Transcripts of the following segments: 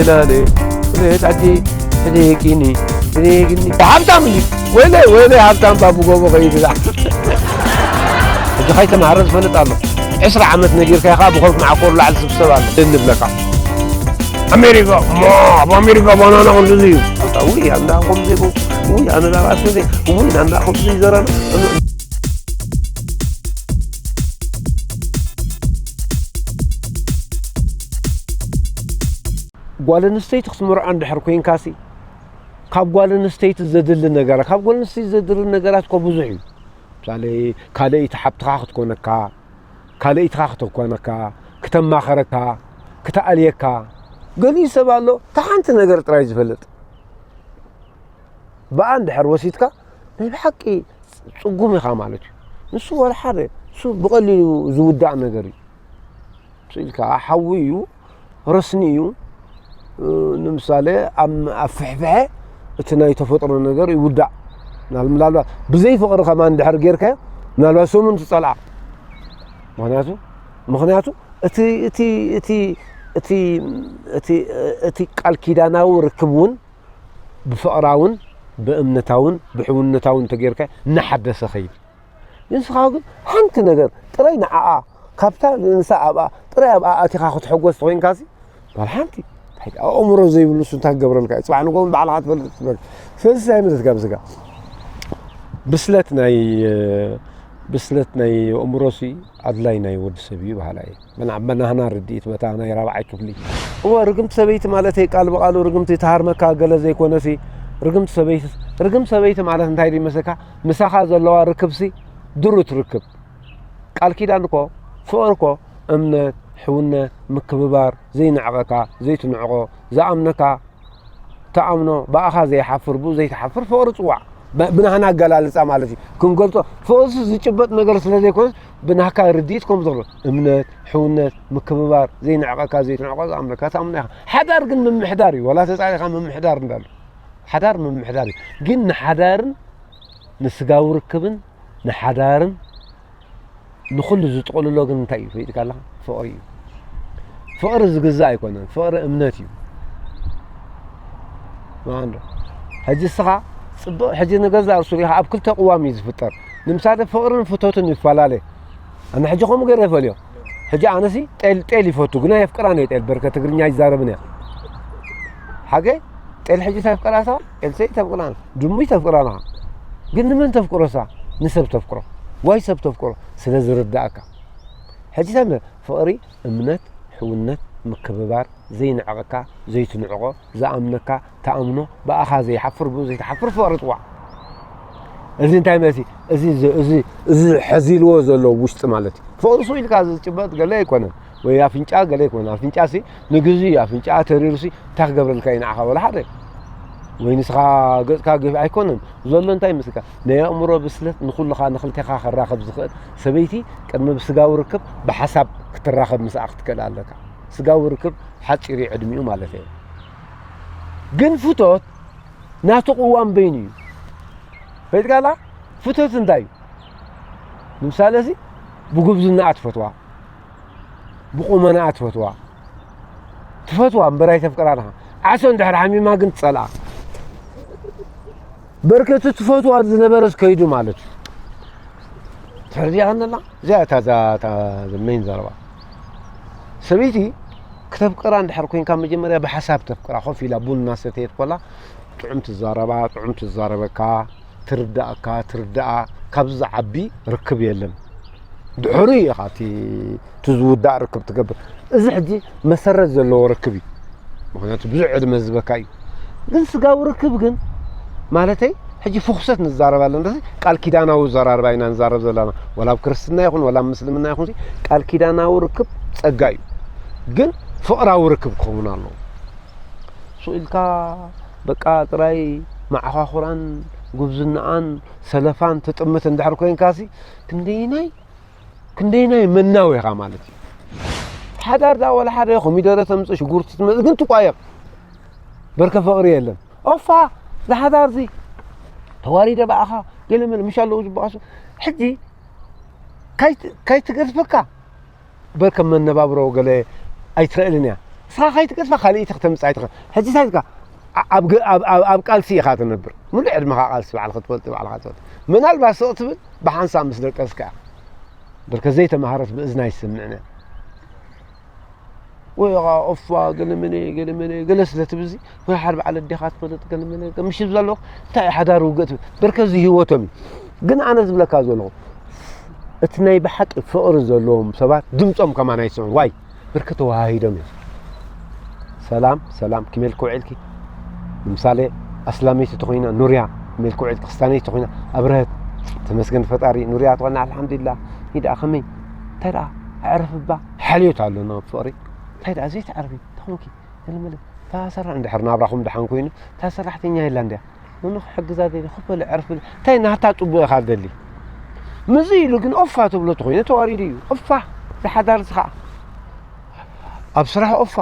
ላለ ሌት ዓዲ ሕደጊኒ ሕደጊኒ። ሃብታም እዩ። ወይለ ወይለ ሃብታም ባቡ ጎቦ ከይድላ። ሕጂ ካይተማሃረ ዝፈልጥ ኣሎ። ዕስራ ዓመት ነጊርካ ኢኻ ብኸልኩ መዓኮር ላዕሊ ስብሰብ ኣሎ። እንብለካ ኣሜሪካ ማ ኣብ ኣሜሪካ ባናና ከምዚ እዩ። ውይ ኣንዳ ከምዚ ይኹን። ውይ ኣነ ዳባት እንደ ውይ ኣንዳ ከምዚ ይዘራና። ጓል ኣንስተይቲ ክትምርዖ እንድሕር ኮይንካሲ ካብ ጓል ኣንስተይቲ ዘድሊ ነገራት ካብ ጓል ኣንስተይቲ ዘድሊ ነገራት እኮ ብዙሕ እዩ። ምሳሌ ካልኣይቲ ሓብትኻ ክትኮነካ፣ ካልኣይትኻ ክትኮነካ፣ ክተማኸረካ፣ ክተኣልየካ። ገሊኡ ሰብ ኣሎ እታ ሓንቲ ነገር ጥራይ ዝፈልጥ። ብኣ እንድሕር ወሲድካ ናይ ብሓቂ ጽጉም ኢኻ ማለት እዩ። ንሱ ወላ ሓደ እሱ ብቐሊሉ ዝውዳእ ነገር እዩ። ስኢልካ ሓዊ እዩ፣ ረስኒ እዩ። ንምሳሌ ኣብ ኣብ ፍሕፍሐ እቲ ናይ ተፈጥሮ ነገር ይውዳእ። ምናልባት ብዘይ ፍቕሪ ከማን እንድሕር ጌርካዮ ምናልባት ሰሙን ትጸልኣ። ምክንያቱ ምክንያቱ እቲ እቲ እቲ እቲ እቲ እቲ ቃል ኪዳናዊ ርክብ እውን ብፍቕራውን ብእምነታውን ብሕውነታውን ተጌርካ እናሓደሰ ኸይድ። ንስኻ ግን ሓንቲ ነገር ጥራይ ንዓኣ ካብታ ንሳ ኣብኣ ጥራይ ኣብኣ ኣቲኻ ክትሕጎስ ተኮይንካሲ ጓል ሓንቲ ኣእምሮ ዘይብሉ እሱ እንታይ ክገብረልካ እዩ? ጽባሕ ንጎ ባዕልኻ ትፈልጥ ትበል። ስለዚ እንታይ መለትካ ብስጋ ብስለት ናይ ብስለት ናይ ኣእምሮሲ ኣድላይ ናይ ወዲ ሰብ እዩ በሃላ እየ። መን ኣብ መናህና ርድኢት በታ ናይ ራብዓይ ክፍሊ እወ ርግምቲ ሰበይቲ ማለተይ ቃል ብቓሉ ርግምቲ ትሃርመካ ገለ ዘይኮነሲ ርግምቲ ሰበይቲ ርግምቲ ሰበይቲ ማለት እንታይ ድዩ መስለካ ምሳኻ ዘለዋ ርክብሲ ድሩት ርክብ ቃል ኪዳን እኮ ፍቕሪ እኮ እምነት ሕውነት ምክብባር ዘይንዕቐካ ዘይትንዕቖ ዝኣምነካ ትኣምኖ ብኣኻ ዘይሓፍር ብኡ ዘይትሓፍር ፍቕሪ ፅዋዕ ብናህና ኣገላልፃ ማለት እዩ ክንገልፆ ፍቕርሲ ዝጭበጥ ነገር ስለ ዘይኮነስ ብናህካ ርድኢት ከም ዝኽሎ እምነት ሕውነት ምክብባር ዘይንዕቐካ ዘይትንዕቆ ዝኣምነካ ትኣምኖ ኢኻ ሓዳር ግን ምምሕዳር እዩ ወላ ተፃሪኻ ምምሕዳር እንዳሉ ሓዳር ምምሕዳር እዩ ግን ንሓዳርን ንስጋዊ ርክብን ንሓዳርን ንኹሉ ዝጥቕልሎ ግን እንታይ እዩ ፈሊጥካ ኣለኻ ፍቕሪ እዩ ፍቕሪ ዝግዛእ ኣይኮነን ፍቕሪ እምነት እዩ ማንዶ ሕጂ እስኻ ጽቡቕ ሕጂ ንገዛ እሱ ሪኻ ኣብ ክልተ ቅዋም እዩ ዝፍጠር ንምሳሌ ፍቕርን ፍቶትን ይፈላለ ኣነ ሕጂ ከምኡ ገይረ ይፈልዮ ሕጂ ኣነሲ ጤል ጤል ይፈቱ ግና የፍቅራን እየ ጤል በርከ ትግርኛ ይዛረብን እያ ሓገ ጤል ሕጂ ተፍቅራ ሰባ ጤል ሰይ ተፍቅራን ድሙይ ተፍቅራን ግን ንመን ተፍቅሮ ሳ ንሰብ ተፍቅሮ ዋይ ሰብ ተፍቅሮ ስለ ዝርዳእካ ሕጂ ሰብ ፍቕሪ እምነት ሕውነት ምክብባር ዘይንዕቐካ ዘይትንዕቖ ዝኣምነካ ተኣምኖ ብኣኻ ዘይሓፍር ብኡ ዘይትሓፍር ፍቕሪ ጥዋዕ እዚ እንታይ መሲ እዚ እዚ እዚ ሕዚልዎ ዘሎ ውሽጢ ማለት እዩ ፍቕሪ ሱ ኢልካ ዝጭበጥ ገለ ኣይኮነን ወይ ኣፍንጫ ገለ ኣይኮነን ኣፍንጫ ሲ ንግዚ ኣፍንጫ ተሪሩ ሲ እንታይ ክገብረልካ እዩ ንዓኻ ወላ ሓደ ወይ ንስኻ ገጽካ ግፍ ኣይኮነን ዘሎ እንታይ ምስልካ ናይ ኣእምሮ ብስለት ንኹልኻ ንኽልቴኻ ከራኸብ ዝኽእል ሰበይቲ ቅድሚ ብስጋዊ ርክብ ብሓሳብ ክትራኸብ ምስኣ ክትክእል ኣለካ ስጋዊ ርክብ ሓፂር እዩ ዕድሚኡ ማለት እዩ ግን ፍቶት ናቱ ቅዋም በይኑ እዩ ፈይጥካላ ፍቶት እንታይ እዩ ንምሳሌ ሲ ብጉብዝናኣ ትፈትዋ ብቁመናኣ ትፈትዋ ትፈትዋ እምበር ኣይተፍቅራን ኢኻ ዓሶ እንድሕር ሓሚማ ግን ትጸልኣ በርከቲ ትፈትዋ ዝነበረስ ከይዱ ማለት እዩ ተረዲኣ ከነላ እዚኣ እታ ሜን ዘረባ ሰበይቲ ክተፍቅራ እንድሕር ኮይንካ መጀመርያ ብሓሳብ ተፍቅራ ኮፍ ኢላ ቡን እናሰተየት ኮላ ጥዑም ትዛረባ ጥዑም ትዛረበካ ትርዳእካ ትርዳኣ ካብዚ ዝዓቢ ርክብ የለን ድሕሩ ኢኻ እቲ ዝውዳእ ርክብ ትገብር እዚ ሕጂ መሰረት ዘለዎ ርክብ እዩ ምክንያቱ ብዙሕ ዕድመ ዝበካ እዩ ግን ስጋዊ ርክብ ግን ማለተይ ሕጂ ፍኩሰት ንዛረብ ኣለና ቃል ኪዳናዊ ዘራርባ ኢና ንዛረብ ዘለና ወላ ኣብ ክርስትና ይኹን ወላ ኣብ ምስልምና ይኹን ቃል ኪዳናዊ ርክብ ፀጋ እዩ ግን ፍቕራዊ ርክብ ክኸውን ኣለዎ ስኢልካ በቃ ጥራይ መዓኻኹራን ጉብዝናኣን ሰለፋን ትጥምት እንድሕር ኮይንካሲ ክንደይናይ ክንደይናይ መናው ኢኻ ማለት እዩ ሓዳር ዳ ወላ ሓደ ኮሚደረ ተምፅእ ሽጉርቲ ትመፅእ ግን ትቋየቕ በርከ ፍቕሪ የለን ኦፋ ዝሓዳር ዚ ተዋሪደ ብኣኻ ገለ መለ ምሽ ኣለዉ ዝበኣሱ ሕጂ ከይትገድፈካ በርከ መነባብሮ ገለ ኣይትኽእልን እያ ንስኻ ከይትገድፋ ካልኣይቲ ክተምጽእ ኣይትኽእል። ሕጂ እንታይ ኢልካ? ኣ-፣ ኣብ ገ-፣ ኣብ፣ ኣብ፣ ኣብ ቃልሲ ኢኻ ትነብር። ምሉእ ዕድመኻ ቃልሲ ባዕልኻ ትፈልጥ፣ ባዕልኻ ትፈልጥ። ምናልባት ስቕ ትብል ብሓንሳብ ምስ ደቀስካ እያ። በርከ ዘይተማህረት ብእዝና ይስምዕን እያ። ወይ ኸዓ ኦፋ ገለመለ፣ ገለመለ፣ ገለ ስለ ትብል እዚ፣ ወይ ሓደ በዓል ኣዴኻ ትፈልጥ ገለመለ፣ ምሽ ዝብላ ኣለኹ፣ እንታይ ሓዳር ውግእ ትብል? በርከ እዚ ህይወቶም እዩ። ግን ኣነ ዝብለካ ዘለኹ፣ እቲ ናይ ብሓቂ ፍቕሪ ዘለዎም ሰባት ድምጾም ከማን ኣይስምዑን። ዋይ? ብርክ ተዋሃሂዶም እዮም። ሰላም፣ ሰላም፣ ኪመልክ ውዒልኪ? ንምሳሌ፣ ኣስላመይቲ ተኾይና ኑርያ፣ ኪመልክ ውዒልኪ? ክስታነይቲ ተኾይና ኣብረህት፣ ተመስገን ፈጣሪ፣ ኑርያ ተኾይና ኣልሓምዱሊላህ። ይድኣ ከመይ? እንታይ ደኣ? ኣዕርፍ እባ። ሓልዮት ኣሎ ናብ ፍቕሪ። እንታይ ደኣ ዘይትዓርፊ? እንታይ ኾንኪ? ገለመለ። እታ ሰራ-፣ እንድሕር ናብራኹም ደሓን ኮይኑ፣ እታ ሰራሕተኛ የላ እንድያ። ንኑ ክሕግዛ ደሊ፣ ኮፍ በል፣ ዕርፍ በል። እንታይ ናታ ጽቡቕ ኢኻ ደሊ። ምዚ ኢሉ ግን ኦፋ ትብሎ ተኾይኑ ተዋሪዱ እዩ። ኦፋ፣ ዝሓዳር እዚ ኸዓ። ኣብ ስራሕ ኦፋ፣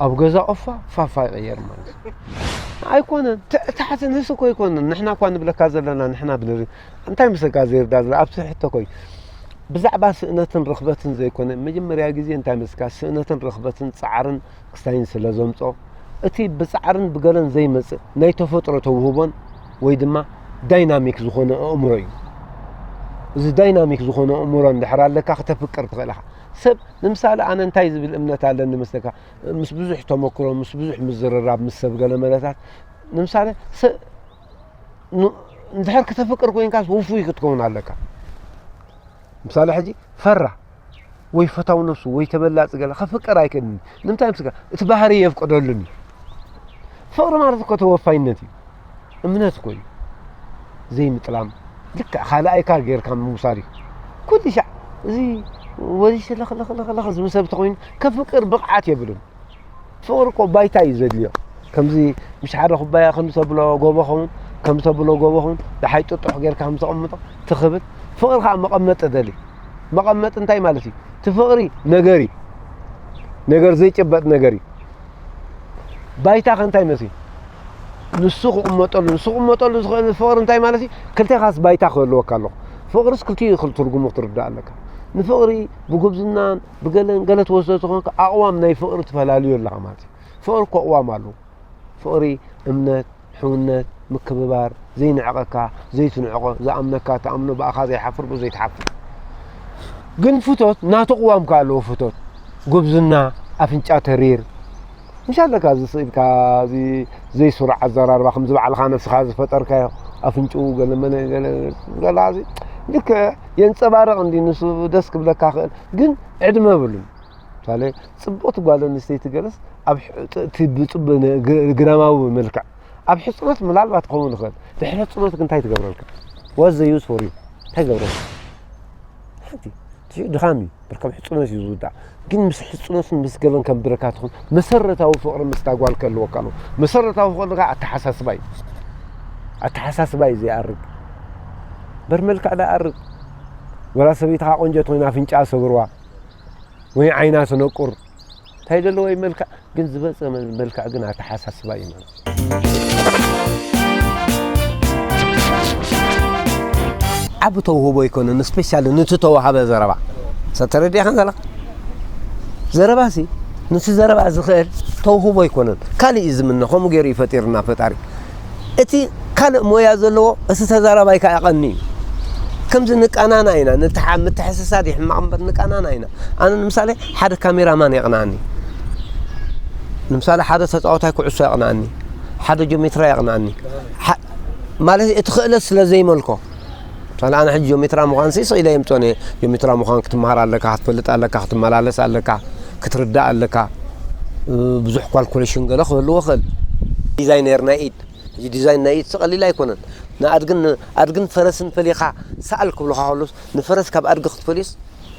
ኣብ ገዛ ኦፋ፣ ፋፋ ይቕየር ማለት እዩ። ኣይኮነን፣ ት-፣ ታሕቲ ንሱ እኮ ኣይኮነን። ንሕና እኳ ንብለካ ዘለና፣ ንሕና ብንሪ-፣ እንታይ ምስልካ ዘይርዳ ዘላ፣ ኣብቲ ሕቶ እኮ እዩ። ብዛዕባ ስእነትን ርኽበትን ዘይኮነ፣ መጀመርያ ግዜ እንታይ መስልካ፣ ስእነትን ርኽበትን ጻዕርን ክስታይን ስለ ዘምጾ፣ እቲ ብጻዕርን ብገለን ዘይመጽእ ናይ ተፈጥሮ ተውህቦን ወይ ድማ ዳይናሚክ ዝኾነ ኣእምሮ እዩ። እዚ ዳይናሚክ ዝኾነ ኣእምሮ እንድሕር ኣለካ፣ ክተፍቅር ትኽእል ኢኻ። ሰብ፣ ንምሳሌ፣ ኣነ እንታይ ዝብል እምነት ኣለኒ መስለካ? ምስ ብዙሕ ተመክሮ፣ ምስ ብዙሕ ምዝርራብ፣ ምስ ሰብ ገለ መለታት፣ ንምሳሌ፣ ሰ-፣ ኑ-፣ እንድሕር ክተፍቅር ኮይንካስ ውፉይ ክትከውን ኣለካ። ምሳሌ፣ ሕጂ ፈራ ወይ ፈታው ነፍሱ ወይ ተበላጺ ገለ ከፍቅር ኣይክእልን። ንምንታይ ምስካ? እቲ ባህሪ የፍቅደሉን እዩ። ፍቕሪ ማለት እኮ ተወፋይነት እዩ። እምነት እኮ እዩ። ዘይምጥላም፣ ልክዕ ካልኣይካ ጌርካ ምውሳድ እዩ። ኩሉ ሻዕ እዚ ወዲሽ ለኽ ለኽ ለኽ ለኽ ዝብል ሰብ ተኾይኑ ከፍቅር ብቕዓት የብሉን። ፍቕሪ እኮ ባይታ እዩ ዘድልዮ። ከምዚ ምሽ ሓደ ኩባያ ከም ተብሎ ጎቦ ኸውን፣ ከም ተብሎ ጎቦ ኸውን፣ ደሓይ ጥጡሕ ጌርካ ከም ተቐምጦ ትኽብል። ፍቕሪ ኸዓ መቐመጢ ደሊ። መቐመጢ እንታይ ማለት እዩ? እቲ ፍቕሪ ነገር እዩ። ነገር ዘይጭበጥ ነገር እዩ። ባይታ ከ እንታይ መስል? ንሱ ክቕመጠሉ፣ ንሱ ክቕመጠሉ ዝኽእል ፍቕሪ እንታይ ማለት እዩ? ክልቴኻስ ባይታ ክህልወካ ኣለዎ። ፍቕርስ ክልቲኡ ክል-፣ ትርጉሙ ክትርዳእ ኣለካ። ንፍቕሪ ብጉብዝናን ብገለን ገለ ትወስዶ ተኾንካ፣ ኣቕዋም ናይ ፍቕሪ ትፈላልዮ ኣለኻ ማለት እዩ። ፍቕሪ እኮ ኣቕዋም ኣለዎ። ፍቕሪ፣ እምነት፣ ሕውነት፣ ምክብባር፣ ዘይንዕቐካ፣ ዘይትንዕቖ፣ ዝኣምነካ ትኣምኖ፣ ብኣኻ ዘይሓፍር፣ ብኡ ዘይትሓፍር። ግን ፍቶት፣ ናቱ ቅዋም ከኣ ኣለዎ ፍቶት። ጉብዝና፣ ኣፍንጫ ተሪር። ምሽ ኣለካ፣ እዚ ስኢልካ፣ እዚ ዘይስሩዕ ኣዘራርባ፣ ከምዚ ባዕልኻ ነብስኻ ዝፈጠርካዮ፣ ኣፍንጭኡ፣ ገለ መለ፣ ገለ፣ ገለ፣ እዚ ልክዕ የንጸባርቕ እንዲ፣ ንሱ ደስ ክብለካ ክእል፣ ግን ዕድመ የብሉን። ምሳሌ፣ ጽብቕቲ ጓል ኣንስተይቲ ገለስ ኣብ ሕ-፣ ጥ-፣ እቲ ብጽብ-፣ ን-፣ ግ-፣ ግዳማዊ መልክዕ። ኣብ ሕጽኖት ምናልባት ክኸውን ይኽእል። ድሕሪ ሕጽኖት ግን እንታይ ትገብረልካ? What they use for you? እንታይ ትገብረልካ? ሓንቲ፣ እቲ ድኻም እዩ። ብርከብ ሕጽኖት እዩ ዝውዳእ። ግን ምስ ሕጽኖትን ምስ ገለን ከም ብረካ ትኹን፣ መሰረታዊ ፍቕሪ ምስታ ጓል ክህልወካ ኣለዎ። መሰረታዊ ፍቕሪ ከዓ ኣተሓሳስባ እዩ። ኣተሓሳስባ እዩ ዘይኣርግ። በር መልክዕ ዶ ይኣርግ? ወላ ሰበይትኻ ቆንጆ ትኾይና ኣፍንጫ ሰብርዋ። ወይ ዓይና ትነቁር። እንታይ ዘለዎ እዩ መልክዕ፣ ግን ዝበጸ መ-፣ መልክዕ ግን ኣተሓሳስባ እዩ ማለት። ዓቢ ተውህቦ ኣይኮነን፣ ስፔሻሊ ንቲ ተዋሃበ ዘረባ። ሰብ ተረዲእካ ዘለኻ? ዘረባሲ፣ ንቲ ዘረባ ዝኽእል ተውህቦ ኣይኮነን። ካልእ እዩ ዝምነ፣ ከምኡ ገይሩ እዩ ፈጢርና ፈጣሪ። እቲ ካልእ ሞያ ዘለዎ፣ እቲ ተዛራባይ ከኣ የቐኒ እዩ። ከምዚ ንቃናና ኢና፣ ንትሓ-፣ ምትሕስሳድ ይሕማቕ እምበር ንቃናና ኢና። ኣነ ንምሳሌ ሓደ ካሜራማን የቕንኣኒ። ንምሳሌ ሓደ ተጻዋታይ ኩዕሶ የቕንኣኒ። ሓደ ጆሜትራ የቕንኣኒ። ሓ-፣ ማለት እቲ ክእለት ስለ ዘይመልኮ። ምሳሌ ኣነ ሕጂ ጆሜትራ ምዃንሲ ስኢለ የምጽኦን እየ። ጆሜትራ ምዃን ክትመሃር ኣለካ፣ ክትፈልጥ ኣለካ፣ ክትመላለስ ኣለካ፣ ክትርዳእ ኣለካ። እ፣ ብዙሕ ካልኩሌሽን ገለ ክህልዎ ይኽእል። ዲዛይነር ናይ ኢድ። ሕጂ ዲዛይን ናይ ኢድ ቀሊል ኣይኮነን። ንኣድግን፣ ኣድግን ፈረስን ፈሊኻ ሰኣል ክብሉኻ ከለውስ፣ ንፈረስ ካብ ኣድጊ ክትፈልዮስ፣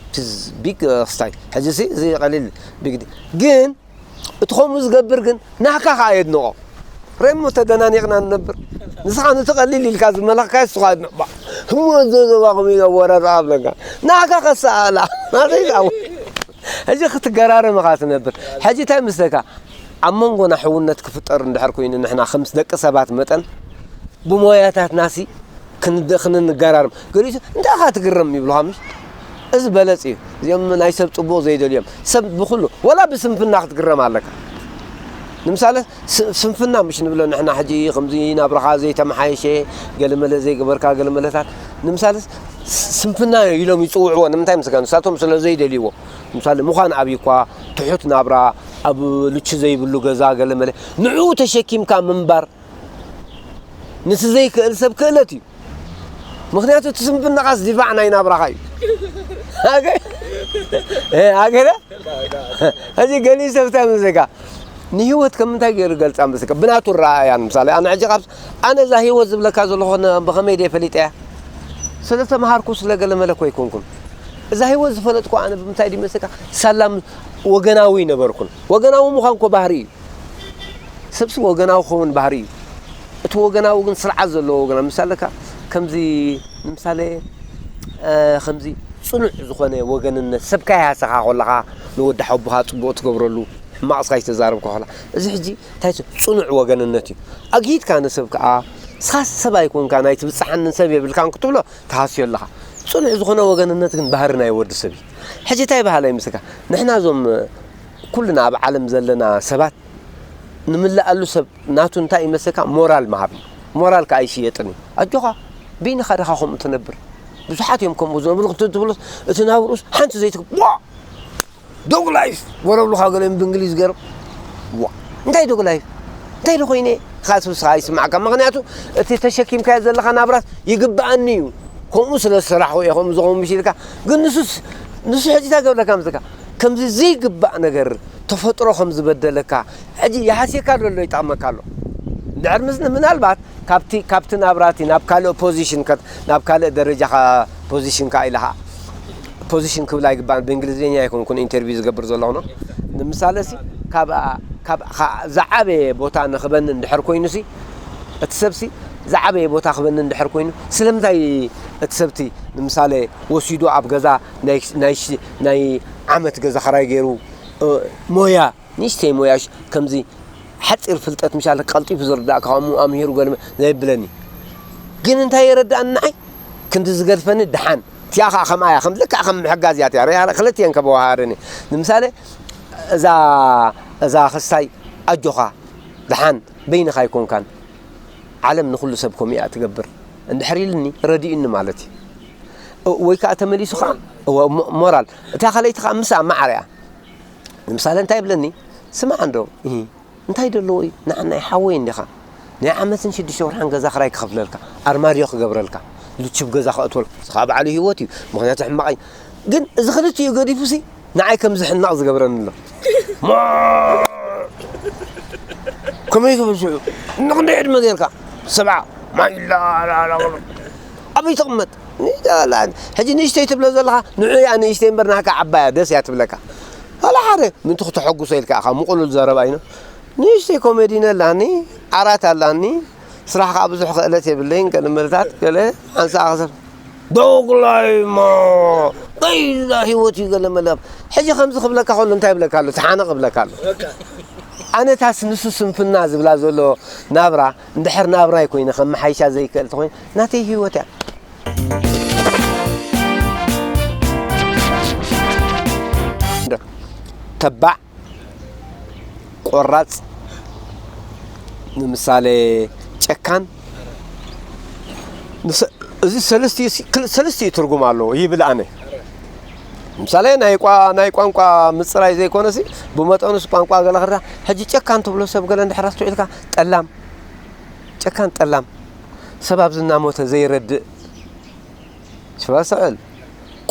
it is big፣ እ፣ ስታይ። ሕጂ ሲ፣ እዚ ቀሊል ቢግ ዲ-፣ ግን እቲ ከምኡ ዝገብር ግን ናህካ ከኣ የድንቖ። ሬሞ ተደናኒቕና ንነብር። ንስኻ ነቲ ቀሊል ኢልካ ዝመለኽካዮ ንስኻ ኣድንቕ። ባ፣ ህሞ ዘዘባኹም ኢለ ወረዳ ኣብለካ። ናህካ ከሰኣላ። ናተይ ዝኣው-፣ ሕጂ ክትገራረም ኢኻ ትነብር። ሕጂ እንታይ ምስለካ? ኣብ መንጎና ሕውነት ክፍጠር እንድሕር ኮይኑ ንሕና ከምስ ደቂ ሰባት መጠን ብሞያታትናሲ ክንደ-፣ ክንንገራርም። ገሊሱ እንታይ ኢኻ ትግረም ይብሉኻ ምሽ? እዚ በለጽ እዩ። እዚኦም ናይ ሰብ ጽቡቕ ዘይደልዮም። ሰብ ብኹሉ፣ ወላ ብስንፍና ክትግረም ኣለካ። ንምሳሌ፣ ስ-፣ ስንፍና ምሽ ንብሎ ንሕና ሕጂ፣ ከምዚ ናብራኻ ዘይተመሓየሸ፣ ገለመለ ዘይገበርካ፣ ገለመለታት፣ ንምሳሌ፣ ስ-፣ ስንፍና ኢሎም ይጽውዕዎ። ንምንታይ ምስካ? ንሳቶም ስለ ዘይደልይዎ። ንምሳሌ፣ ምዃን ኣብይኳ፣ ትሑት ናብራ፣ ኣብ ልቹ ዘይብሉ ገዛ፣ ገለመለ፣ ንዕኡ ተሸኪምካ ምንባር፣ ንቲ ዘይክእል ሰብ ክእለት እዩ። ምኽንያቱ እቲ ስንፍናኻስ ዲፋዕ ናይ ናብራኻ እዩ። ኣገ-፣ እ፣ ኣገለ? እዚ ገሊኡ ሰብ እንታይ መዘጋ? ንህይወት ከም እንታይ ገይሩ ገልጻ መስለካ? ብናቱ ረኣያ። ንምሳሌ፣ ኣነ ሕጂ ካብስ-፣ ኣነ እዛ ህይወት ዝብለካ ዘለኹ ነ-፣ ብኸመይ ድየ ፈሊጠያ? ስለ ተምሃርኩ፣ ስለ ገለ መለ እኮ ኣይኮንኩን። እዛ ህይወት ዝፈለጥኩ ኣነ ብምንታይ ድዩ መስለካ? ሳላም ወገናዊ ነበርኩን። ወገናዊ ምዃን እኮ ባህሪ እዩ። ሰብሲ ወገናዊ ክኸውን ባህሪ እዩ። እቲ ወገናዊ ግን ስርዓት ዘለዎ ወገናዊ። ምሳሌ ከ-፣ ከምዚ፣ ንምሳሌ፣ እ፣ ከምዚ ጽኑዕ ዝኾነ ወገንነት፣ ሰብካ ይሃሰኻ ከለኻ፣ ንወዲ ሓውቦኻ ጽቡቕ ትገብረሉ፣ ሕማቕ ስኻ ይተዛረብካ ከላ፣ እዚ ሕጂ እንታይ ስ-፣ ጽኑዕ ወገንነት እዩ። ኣግሂድካ ንሰብ ከኣ፣ ስኻ ሰብ ኣይኮንካ፣ ናይ ትብጽሓንን ሰብ የብልካን ክትብሎ ትሃስዮ ኣለኻ። ጽኑዕ ዝኾነ ወገንነት ግን ባህሪ ናይ ወዲ ሰብ እዩ። ሕጂ እንታይ በሃላይ ምስልካ? ንሕና እዞም ኩልና ኣብ ዓለም ዘለና ሰባት ንምልኣሉ ሰብ ናቱ እንታይ ይመስለካ? ሞራል ምሃብ እዩ። ሞራልካ ኣይሽየጥን እዩ። ኣጆኻ፣ በይንኻ ዲኻ ከምኡ ትነብር? ብዙሓት እዮም ከምኡ ዝነብሩ። ክትትብሉስ እቲ ናብርኡስ ሓንቲ ዘይትክ-፣ ዋ! ዶግ ላይፍ! ወረብሉኻ ገለ ብእንግሊዝ ገይሮም። ዋ! እንታይ ዶግ ላይፍ? እንታይ ዶ ኮይነ? ኢኻ ስብስኻ ኣይስማዕካ። ምኽንያቱ እቲ ተሸኪምካዮ ዘለኻ ናብራስ ይግብኣኒ እዩ። ከምኡ ስለ ዝሰራሕኹ እየ ከምኡ ዝኸውን ምሽ ኢልካ። ግን ንሱስ፣ ንሱ ሕጂ እንታይ ገብረካ ምስልካ? ከምዚ ዘይግባእ ነገር ተፈጥሮ ከም ዝበደለካ፣ ሕጂ ይሃስየካ ዶ ኣሎ ይጠቕመካ ኣሎ? እንድሕር ምስ-፣ ምናልባት ካብቲ፣ ካብቲ ናብራቲ ናብ ካልእ ፖዚሽን ከ-፣ ናብ ካልእ ደረጃኻ ፖዚሽንካ ኢልኻ፣ ፖዚሽን ክብል ኣይግባእን፣ ብእንግሊዝኛ ኣይኮንኩን ኢንተርቪው ዝገብር ዘለኹ ነው። ንምሳሌ ሲ፣ ካብ፣ ካብ፣ ካ-፣ ዝዓበየ ቦታ ንኽበኒ እንድሕር ኮይኑ ሲ፣ እቲ ሰብ ሲ፣ ዝዓበየ ቦታ ክበኒ እንድሕር ኮይኑ፣ ስለምንታይ እቲ ሰብቲ፣ ንምሳሌ፣ ወሲዱ ኣብ ገዛ ናይ፣ ናይ ሽ-፣ ናይ ዓመት ገዛ ኸራይ ገይሩ፣ እ፣ ሞያ፣ ንእሽተይ ሞያ ሽ-፣ ከምዚ ሓጺር ፍልጠት ምሻል ቀልጢፉ ዝርዳእ፣ ካብኡ ኣምሂሩ ገለ ዘየብለኒ። ግን እንታይ የረዳእኒ ንዓይ? ክንዲ ዝገድፈኒ ደሓን። እቲኣ ኸኣ ከምኣ እያ፣ ከም ልክዕ ከም ምሕጋዝ እያ እቲኣ። ርያ-፣ ክልቲኤን ከበዋሃረኒ። ንምሳሌ፣ እዛ፣ እዛ ክስታይ ኣጆኻ፣ ደሓን፣ በይንኻ ኣይኮንካን። ዓለም ንኹሉ ሰብ ከምኡ እያ ትገብር። እንድሕር ኢልኒ፣ ረዲኡኒ ማለት እዩ። እ-፣ ወይ ከኣ ተመሊሱ ኸኣ፣ እወ፣ ሞ-፣ ሞራል። እታ ካልኣይቲ ኸኣ ምስኣ መዓር እያ። ንምሳሌ እንታይ ይብለኒ? ስማዕ እንዶ፣ እሂ፣ እንታይ ደለዎ እዩ? ንዓ ናይ ሓወይ እንዲኻ። ናይ ዓመትን ሽዱሽተ ወርሓን ገዛ ክራይ ክኸፍለልካ፣ ኣርማድዮ ክገብረልካ፣ ልቹብ ገዛ ከእትወልካ። ንስኻ በዓሉ ህይወት እዩ። ምኽንያቱ ሕማቕ እዩ። ግን እዚ ክልቲኡ ገዲፉሲ ንዓይ ከም ዝሕነቕ ዝገብረኒ ኣሎ። ማ-፣ ከመይ ክብል ሽዑ? ንኽንደይ ዕድመ ጌርካ? ሰብዓ። ማይላ፣ ላ፣ ላ፣ ላ። ኣበይ ትቕመጥ? ላ፣ ላ። ሕጂ ንእሽተይ ትብሎ ዘለኻ፣ ንዑ እያ ንእሽተይ እምበር ናካ ዓባያ ደስ እያ ትብለካ። ዋላ ሓደ፣ ምንቱ ክተሐጉሶ ኢልካ ኢኻ፣ ምቑሉል ዘረባ እዩ። ንእሽተይ ኮሜዲን ኣላኒ፣ ዓራት ኣላኒ፣ ስራሕ ከኣ ብዙሕ ክእለት የብለይን፣ ገለ መልታት፣ ገለ ሓንሳእ ክሰብ ዶግላይማ፣ ቀይዛ ህይወት እዩ ገለ መለ። ሕጂ ከምዚ ክብለካ ከሎ እንታይ ይብለካ ኣሎ? ተሓነቕ ይብለካ ኣሎ። ኣነታስ ንሱ ስንፍና ዝብላ ዘሎ ናብራ፣ እንድሕር ናብራይ ኮይነ ከመሓይሻ ዘይክእል ተኾይነ፣ ናተይ ህይወት እያ። ተባዕ፣ ቆራጽ፣ ንምሳሌ ጨካን፣ ምስ-፣ እዚ ሰለስቲኡ ሲ-፣ ክል-፣ ሰለስቲኡ ትርጉም ኣለዎ ይብል ኣነ። ምሳሌ ናይ ቋ-፣ ናይ ቋንቋ ምጽራይ ዘይኮነሲ፣ ብመጠኑስ ቋንቋ ገለ ክርዳ፣ ሕጂ ጨካን ትብሎ ሰብ ገለ እንድሕር ኣስተውዒልካ፣ ጠላም፣ ጨካን ጠላም፣ ሰብ ኣብዚ እናሞተ ዘይረድእ፣ ሽባ ሰዕል፣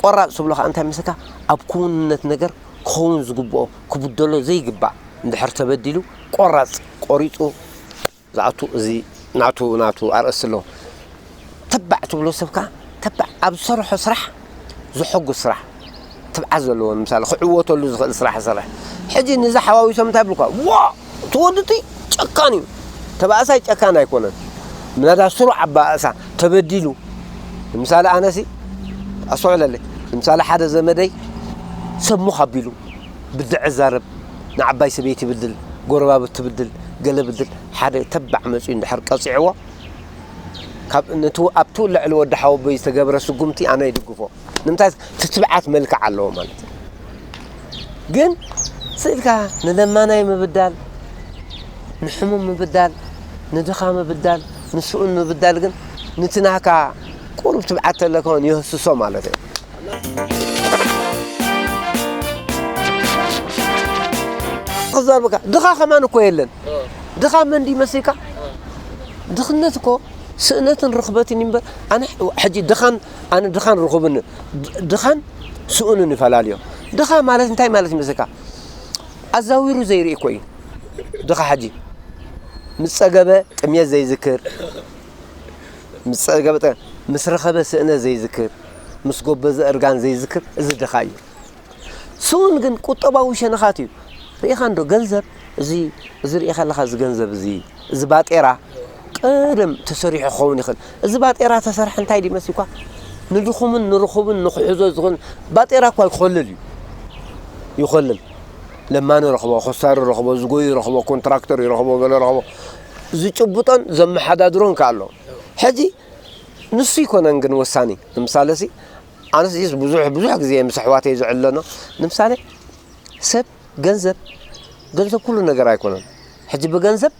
ቆራጽ ትብሎ ከኣ እንታይ መስለካ? ኣብ ክውንነት ነገር ክኸውን ዝግብኦ፣ ክብደሎ ዘይግባእ እንድሕር ተበዲሉ፣ ቆራጽ ቆሪጹ ዝኣቱ፣ እዚ ናቱ፣ ናቱ ኣርእስቲ ኣለዎ። ተባዕ ትብሎ ሰብ ከኣ፣ ተባዕ ኣብ ዝሰርሖ ስራሕ ዘሐጉስ ስራሕ፣ ትብዓት ዘለዎ፣ ንምሳሌ፣ ክዕወተሉ ዝኽእል ስራሕ ይሰርሕ። ሕጂ ነዚ ሓዋዊሶም እንታይ ይብልካ? ዋ! እቲ ወዲ እቲ ጨካን እዩ። ተባእሳይ ጨካን ኣይኮነን። ምናዳ ስሩዕ ኣባእሳ ተበዲሉ። ንምሳሌ፣ ኣነሲ፣ ኣስተውዕለለይ። ንምሳሌ፣ ሓደ ዘመደይ ሰብ ሙኽ ኣቢሉ፣ ብድዕ ዛረብ፣ ንዓባይ ሰበይቲ ይብድል፣ ጎረባብቲ ይብድል፣ ገለ ብድል፣ ሓደ ተባዕ መጺኡ እንድሕር ቀጺዕዎ፣ ካብ ነቲ፣ ኣብቲ ልዕሊ ወዲ ሓወቦይ ዝተገብረ ስጉምቲ ኣነ ይድግፎ። ንምንታይ? እቲ ትብዓት መልክዕ ኣለዎ ማለት እዩ። ግን ስእልካ ንለማናይ ምብዳል፣ ንሕሙም ምብዳል፣ ንድኻ ምብዳል፣ ንስኡን ምብዳል ግን ንቲ ናህካ ቁሩብ ትብዓት ተለካ እውን የህስሶ ማለት እዩ። ክዛርበካ ድኻ ከማን እኮ የለን። ድኻ መን ድዩ መሲልካ? ድኽነት እኮ ስእነትን ርኽበትን እዩ እምበር፣ ኣነ ሕጂ ድኻን፣ ኣነ ድኻን ርኹብን፣ ድኻን ስኡንን ይፈላልዮ። ድኻ ማለት እንታይ ማለት ይመስልካ? ኣዛዊሩ ዘይርኢ እኮ እዩ። ድኻ ሕጂ ምስ ጸገበ ጥምየት ዘይዝክር፣ ምስ ጸገበ ጠ-፣ ምስ ረኸበ ስእነት ዘይዝክር፣ ምስ ጎበዘ እርጋን ዘይዝክር፣ እዚ ድኻ እዩ። ስኡን ግን ቁጠባዊ ሸነኻት እዩ። ርኢኻ እንዶ ገንዘብ፣ እዚ፣ እዚ ርኢኻ ኣለኻ፣ እዚ ገንዘብ እዚ፣ እዚ ባጤራ ቀደም ተሰሪሑ ክኸውን ይኽእል። እዚ ባጤራ ተሰርሐ እንታይ ድዩ መሲልኳ? ንድኹምን ንርኹብን ንኽሕዞ ዝኽእል ባጤራ እኳ ይኾልል እዩ። ይኾልል። ለማኒ ረኽቦ፣ ኮስታሪ ረኽቦ፣ ዝጎዩ ረኽቦ፣ ኮንትራክተር ይረኽቦ፣ ገለ ረኽቦ። ዝጭብጦን ዘመሓዳድሮን ከ ኣሎ። ሕጂ ንሱ ይኮነን ግን ወሳኒ። ንምሳሌ ሲ፣ ኣነስ ዚስ ብዙሕ፣ ብዙሕ ግዜ ምስ ኣሕዋተይ ዝዕለኖ። ንምሳሌ ሰብ፣ ገንዘብ፣ ገንዘብ ኩሉ ነገር ኣይኮነን። ሕጂ ብገንዘብ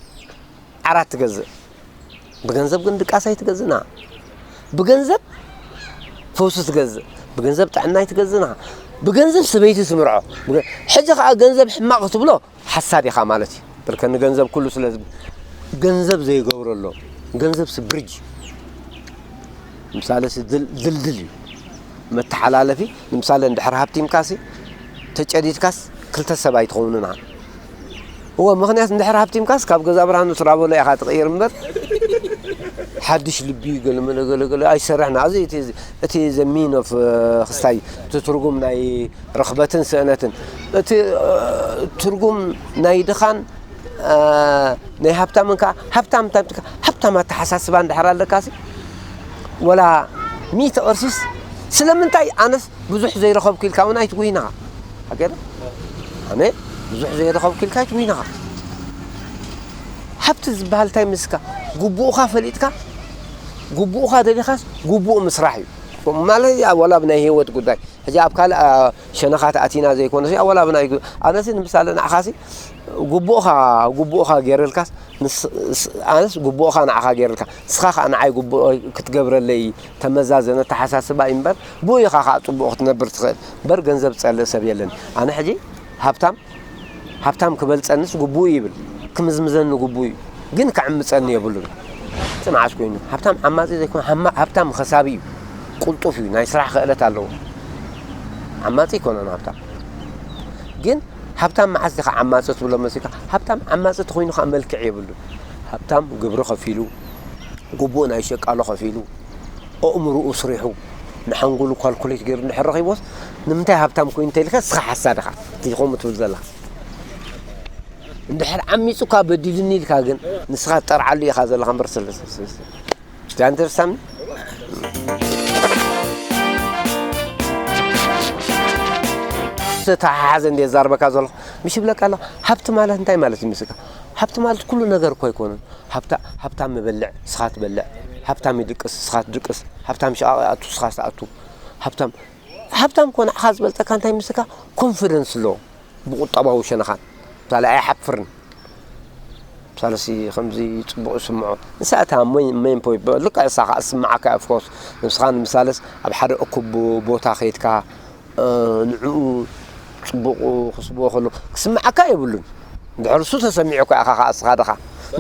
ዓራት ትገዝእ፣ ብገንዘብ ግን ድቃስ ኣይትገዝእና። ብገንዘብ ፈውሲ ትገዝእ፣ ብገንዘብ ጥዕና ኣይትገዝእና። ብገንዘብ ሰበይቲ ትምርዖ። ብገ-፣ ሕጂ ኸዓ ገንዘብ ሕማቕ ክትብሎ ሓሳድ ኢኻ ማለት እዩ። ብርከ ንገንዘብ ኩሉ ስለ ዝብ-፣ ገንዘብ ዘይገብሮ ኣሎ። ገንዘብ ሲ ብሪጅ፣ ምሳሌ ሲ ድል-፣ ድልድል እዩ። መተሓላለፊ፣ ንምሳሌ እንድሕር ሃብቲምካሲ፣ ተጨዲድካስ ክልተ ሰብ ኣይትኸውንን ኢኻ። እወ፣ ምኽንያት እንድሕር ሃብቲምካስ ካብ ገዛ ብርሃኑ ትራበሎ ኢኻ ትቕይር እምበር፣ ሓድሽ ልቢ ገለ መለ ገለ ገለ ኣይሰርሕና። እዚ እቲ፣ እቲ the mean of፣ እ፣ ክስታይ፣ እቲ ትርጉም ናይ ርኽበትን ስእነትን። እቲ፣ እ፣ ትርጉም ናይ ድኻን፣ እ፣ ናይ ሃብታምን ከኣ፣ ሃብታም፣ ሃብታም፣ ሃብታም ኣተሓሳስባ እንድሕር ኣለካሲ፣ ወላ ሚእቲ ቅርሲስ፣ ስለምንታይ ኣነስ ብዙሕ ዘይረኸብኩ ኢልካ እውን ኣይትጉሂን ኢኻ። ሓቂ ዶ? ኣነ ብዙሕ ዘይረኸብኩ ኢልካ ኣይትጉሂን ኢኻ። ሃብቲ ዝበሃል እንታይ ምስካ? ግቡእኻ ፈሊጥካ፣ ግቡእኻ ደሊኻስ ግቡእ ምስራሕ እዩ። ማለት እያ፣ ወላ ብናይ ህይወት ጉዳይ። ሕጂ ኣብ ካልእ፣ አ፣ ሸነኻት ኣቲና ዘይኮነሲ፣ ወላ ብናይ ግ-፣ ኣነሲ ንምሳሌ ንዓኻሲ ግቡእኻ፣ ግቡእኻ ገይረልካስ፣ ንስ-፣ ስ-፣ ኣነስ ግቡእኻ ንዓኻ ገይረልካ፣ ንስኻ ኸኣ ንዓይ ግቡእ ክትገብረለይ ተመዛዘነ ኣተሓሳስባ እዩ እምበር፣ ብኡ ኢኻ ኸኣ ጽቡቕ ክትነብር ትኽእል። እምበር ገንዘብ ዝጸልእ ሰብ የለን። ኣነ ሕጂ ሃብታም፣ ሃብታም ክበልጸንስ ግቡእ ይብል፣ ክምዝምዘኒ ግቡእ እዩ። ግን ክዕምጸኒ የብሉን። ጽንዓት ኮይኑ፣ ሃብታም ዓማጺ ዘይኮነ፣ ሃማ-፣ ሃብታም ኸሳቢ እዩ። ቅልጡፍ እዩ፣ ናይ ስራሕ ክእለት ኣለዎ። ዓማጺ ኣይኮነን ሃብታም። ግን ሃብታም መዓስ ዲኻ ዓማጺ ትብሎ መሲልካ? ሃብታም ዓማጺ ተኾይኑ ኸኣ መልክዕ የብሉን። ሃብታም ግብሪ ኸፊሉ፣ ግቡእ ናይ ሸቃሎ ኸፊሉ፣ ኣእምሮኡ ስሪሑ፣ ንሓንጎሉ ካልኩሌት ገይሩ እንድሕር ረኺቦስ፣ ንምንታይ ሃብታም ኮይኑ እንተኢልካ ንስኻ ሓሳድ ኢኻ። እቲ ከምኡ ትብል ዘለኻ። እንድሕር ዓሚጹ እኳ በዲሉኒ ኢልካ ግን ንስኻ ትጠርዓሉ ኢኻ ዘለኻ እምበር ስለ፣ ስለ፣ ስለ፣ Do you understand? ዝተሓሓዘ እንደ ዛርበካ ዘለኹ፣ ምሽ ይብለካ ኣለኹ። ሃብቲ ማለት እንታይ ማለት ይመስልካ? ሃብቲ ማለት ኩሉ ነገር እኮ ኣይኮነን። ሃብታ-፣ ሃብታም ይበልዕ፣ ስኻ ትበልዕ። ሃብታም ይድቅስ፣ ስኻ ትድቅስ። ሃብታም ሸቓቕ ይኣቱ፣ ስኻ ትኣቱ። ሃብታም፣ ሃብታም እኮ ንዓኻ ዝበልጠካ እንታይ ይመስልካ? ኮንፊደንስ ኣለዎ ብቁጠባዊ ሸነኻት። ምሳሌ ኣይሓፍርን። ምሳሌ ሲ ከምዚ ጽቡቕ ይስምዖ። ንሳ እታ ሜን፣ ሜን ፖይንት፣ ልክዕ ንሳ ኸኣ ትስምዓካ፣ ኦፍ ኮርስ። ንስኻ ንምሳሌስ ኣብ ሓደ እኩብ ቦታ ኸይድካ፣ እ፣ ንዕኡ ጽቡቕ ክስብኦ ከሎ ክስምዓካ የብሉን። እንድሕር እሱ ተሰሚዑ እኳ ኢኻ ኸኣ ንስኻ ድኻ።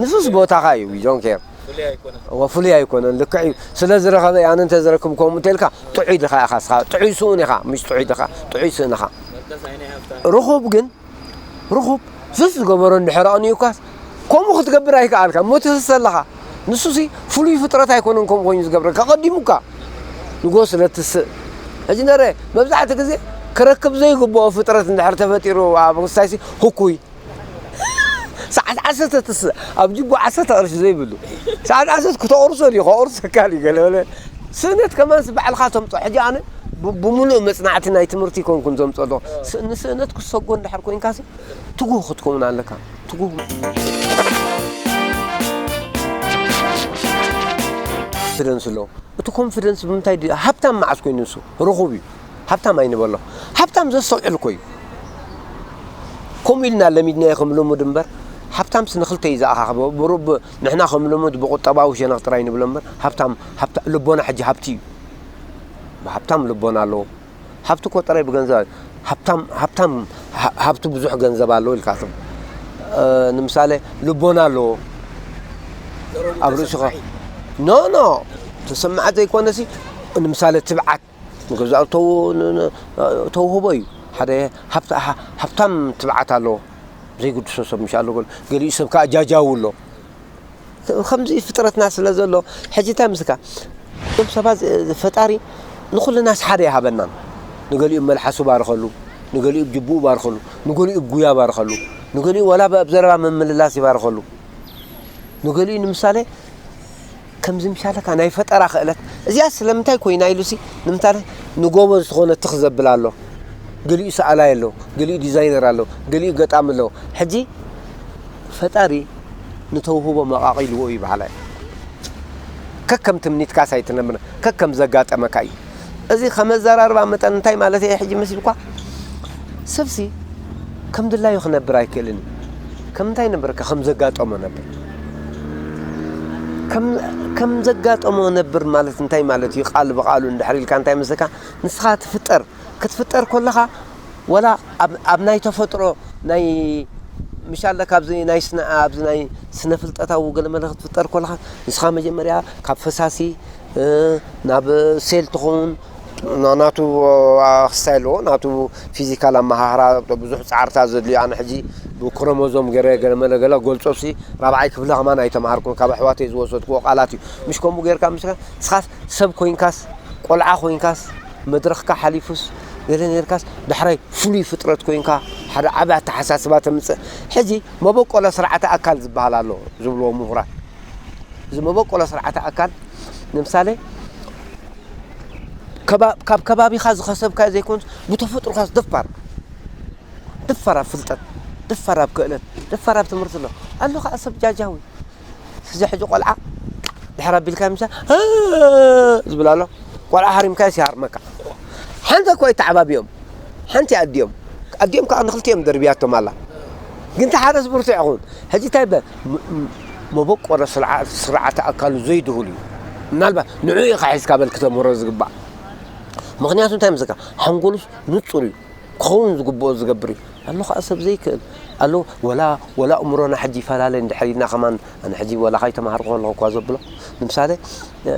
ንሱስ ቦታኻ እዩ፣ we don't care። ፍሉይ ኣይኮነን። እወ፣ ፍሉይ ኣይኮነን፣ ልክዕ እዩ። ስለ ዝረኸበ ኣነ እንተ ዝረክብ ከምኡ እንተ ኢልካ፣ ጥዑይ ድኻ ኢኻ ንስኻ፣ ጥዑይ ስኡን ኢኻ፣ ምሽ ጥዑይ ድኻ፣ ጥዑይ ስእን ኢኻ። መርገስ ኣይናይ ሃብታም። ርኹብ ግን ርኹብ ሱስ ዝገበሮ እንድሕር ኣቕኒኡካስ፣ ከምኡ ክትገብር ኣይከኣልካ፣ እሞ ትህሰ ኣለኻ። ንሱሲ ፍሉይ ፍጥረት ኣይኮነን ከምኡ ኮይኑ ዝገብረካ፣ ቀዲሙካ ንጎ ስለ ትስእ። ሕጂ ነረ፣ መብዛሕትኡ ግዜ ክረክብ ዘይግብኦ ፍጥረት እንድሕር ተፈጢሩ ኣብ ክስታይሲ፣ ህኩይ። ሰዓት ዓሰርተ ትስእ፣ ኣብ ጅቡ ዓሰርተ ቅርሺ ዘይብሉ። ሰዓት ዓሰርተ ክተቑርሶ ድዩ፣ ከቑርሰካ ድዩ፣ ገለ በለ። ስእነት ከማንስ ባዕልኻ ተምጾ። ሕጂ ኣነ ብ-፣ ብምሉእ መጽናዕቲ ናይ ትምህርቲ ኣይኮንኩን ዘምጾ ኣለኹ። ስ-፣ ንስእነት ክሰጎ እንድሕር ኮይንካሲ፣ ትጉህ ክትከውን ኣለካ። ትጉህ። ኮንፊደንስ ኣሎ። እቲ ኮንፊደንስ ብምንታይ ድዩ? ሃብታም መዓስ ኮይኑ ንሱ? ርኹብ እዩ። ሃብታም ኣይንበሎ። ሃብታም ዘስተውዕል እኮ እዩ። ከምኡ ኢልና ለሚድናዮ ከም ልሙድ እምበር፣ ሃብታምስ ንኽልተ እዩ ዝኣኻኽቦ። ብሩብ ንሕና ከም ልሙድ ብቁጠባዊ ሸነኽ ጥራይ ንብሎ እምበር፣ ሃብታም፣ ሃብታ-፣ ልቦና ሕጂ ሃብቲ እዩ። ሃብታም ልቦና ኣለዎ። ሃብቲ እኮ ጥራይ ብገንዘብ፣ ሃብታም፣ ሃብታም፣ ሃ-፣ ሃብቱ ብዙሕ ገንዘብ ኣለዎ ኢልካ ትም-፣ እ፣ ንምሳሌ ልቦና ኣለዎ። ኣብ ርእስኻ፣ ኖ፣ ኖ፣ ተሰማዓት ዘይኮነሲ፣ ንምሳሌ ትብዓት፣ ንገዛኡ ተው-፣ ን-፣ ን-፣ ተውህቦ እዩ። ሓደ ሃብታ-፣ ሃ-፣ ሃብታም ትብዓት ኣለዎ። ዘይግድሶ ሰብ ምሽ ኣሎ፣ ገል-፣ ገሊኡ ሰብ ከኣ ጃጃው ኣሎ። ከምዚ ፍጥረትና ስለ ዘሎ፣ ሕጂ እንታይ ምስካ? እቶም ሰባት፣ እ፣ ፈጣሪ ንኹልናስ ሓደ ይሃበናን። ንገሊኡ መልሓሱ ባርኸሉ፣ ንገሊኡ ብጅቡኡ ባርኸሉ፣ ንገሊኡ ብጉያ ባርኸሉ፣ ንገሊኡ ወላ ብ-፣ ኣብ ዘረባ ምምልላስ ይባርኸሉ። ንገሊኡ ንምሳሌ ከምዚ ምሻለካ ናይ ፈጠራ ክእለት እዚኣ ስለምንታይ ኮይና ኢሉሲ፣ ንምንታይ ንጎቦ ዝኾነ ትኽ ዘብል ኣሎ፣ ገሊኡ ሰኣላይ ኣሎ፣ ገሊኡ ዲዛይነር ኣሎ፣ ገሊኡ ገጣሚ ኣሎ። ሕጂ ፈጣሪ ንተውህቦ መቓቒልዎ እዩ በሃላይ። ከከም ትምኒትካስ ኣይትነብር፣ ከከም ዘጋጠመካ እዩ። እዚ ከመዘራርባ መጠን እንታይ ማለት እየ ሕጂ መሲልኳ? ሰብሲ ከም ድላዩ ክነብር ኣይክእልን እዩ። ከም እንታይ ነበርካ? ከም ዘጋጠሞ ነብር። ከም፣ ከም ዘጋጠሞ ነብር ማለት እንታይ ማለት እዩ? ቃል ብቓሉ እንድሕር ኢልካ እንታይ መስለካ? ንስኻ ትፍጠር፣ ክትፍጠር ከለኻ ወላ ኣብ፣ ኣብ ናይ ተፈጥሮ ናይ ምሻለ ካብዚ ናይ ስነ፣ ኣብዚ ናይ ስነ ፍልጠታዊ ገለመለ ክትፍጠር ከለኻ ንስኻ መጀመርያ ካብ ፈሳሲ፣ እ፣ ናብ ሴል ትኸውን፣ ና-፣ ናቱ ኣኽስታይ ኣለዎ፣ ናቱ ፊዚካል ኣመሃህራ ብዙሕ ጻዕርታት ዘድልዮ። ኣነ ሕጂ ብክሮሞዞም ገረ ገለመለ ገለ ገልጾሲ ራብዓይ ክፍሊ ከማን ኣይተማሃርኩን፣ ካብ ኣሕዋተይ ዝወሰድክዎ ቃላት እዩ። ምሽ ከምኡ ጌርካ ምስካ ንስኻስ ሰብ ኮይንካስ ቆልዓ ኮይንካስ መድረኽካ ሓሊፉስ ገለ ኔርካስ ዳሕራይ ፍሉይ ፍጥረት ኮይንካ ሓደ ዓቢ ኣተሓሳስባ ተምጽእ። ሕጂ መበቆለ ስርዓተ ኣካል ዝበሃል ኣሎ ዝብልዎ ምሁራት። እዚ መበቆለ ስርዓተ ኣካል ንምሳሌ ከባ-፣ ካብ ከባቢኻ ዝኸሰብካዮ ዘይኮንስ ብተፈጥሮኻስ ደፋር፣ ደፋር ኣብ ፍልጠት፣ ደፋር ኣብ ክእለት፣ ደፋር ኣብ ትምህርቲ ኣሎ። ኣሎ ከኣ ሰብ ጃጃዊ። እዚ ሕጂ ቆልዓ ድሕር ኣቢልካ ምሳ ዝብል ኣሎ። ቆልዓ ሃሪምካዮስ ይሃርመካ። ሓንቲ እኮ ይተዓባብዮም። ሓንቲ ኣዲኦም። ኣዲኦም ከኣ ንክልቲኦም ደርብያቶም ኣላ። ግን ተሓረስ ብርቱዕ ይኹን። ሕጂ እንታይ በ-፣ ም-፣ ም-፣ መበቆረ ስርዓ-፣ ስርዓተ ኣካሉ ዘይድሁል እዩ። ምናልባት ንዕኡ ኢኻ ሒዝካ በል ክተምህሮ ዝግባእ። ምኽንያቱ እንታይ መስለካ? ሓንጎሉስ ንጹር እዩ። ክኸውን ዝግብኦ ዝገብር እዩ። ኣሎ ኸዓ ሰብ ዘይክእል። ኣሎ ወላ፣ ወላ እምሮና ሕጂ ይፈላለ እንድሕር ኢልና ከማን፣ ኣነ ሕጂ ወላ ከይተማሃርኩ ከለኹ እኳ ዘብሎ፣ ንምሳሌ፣ እ፣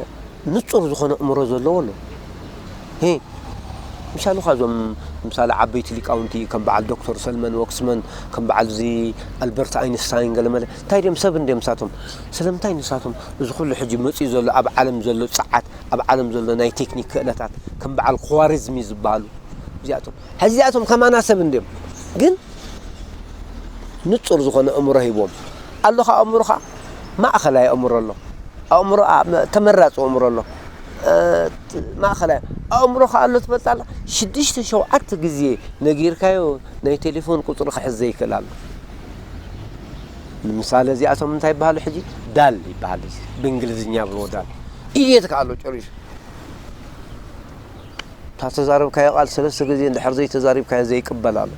ንጹር ዝኾነ እምሮ ዘለዎ ኣሎ። ሄ፣ ምሻሉ ኸዓ እዞም፣ ንምሳሌ፣ ዓበይቲ ሊቃውንቲ ከም በዓል ዶክተር ሰልመን ወክስመን፣ ከም በዓል እዚ ኣልበርት ኣይንስታይን ገለመለ፣ እንታይ ድዮም ሰብ እንድዮም ንሳቶም? ስለምንታይ ንሳቶም እዚ ኩሉ ሕጂ መጺኡ ዘሎ ኣብ ዓለም ዘሎ ጸዓት፣ ኣብ ዓለም ዘሎ ናይ ቴክኒክ ክእለታት፣ ከም በዓል ኳሪዝሚ ዝበሃሉ፣ እዚኣቶም፣ ሕዚ እዚኣቶም ከማና ሰብ እንድዮም፣ ግን ንጹር ዝኾነ ኣእምሮ ሂቦም። ኣሎ ኸዓ ኣእምሮ ኸዓ ማእኸላይ ኣእምሮ ኣሎ። ኣእምሮ ኣ-፣ መ-፣ ተመራጺ ኣእምሮ ኣሎ። እ፣ ት-፣ ማእኸላይ ኣእምሮ ኸዓ ኣሎ ትፈልጣ ኣላ። ሽዱሽተ ሸውዓተ ግዜ ነጊርካዮ ናይ ቴሌፎን ቁጽሪ ክሕዝ ዘይክእል ኣሎ። ንምሳሌ እዚኣቶም እንታይ ይበሃሉ ሕጂ? ዳል ይበሃል። ብእንግሊዝኛ ብሎ ዳል። ኢድየት ከኣ ኣሎ ጨሪሹ። እታ ተዛረብካዮ ቃል ሰለስተ ግዜ እንድሕር ዘይተዛሪብካዮ ዘይቅበል ኣሎ።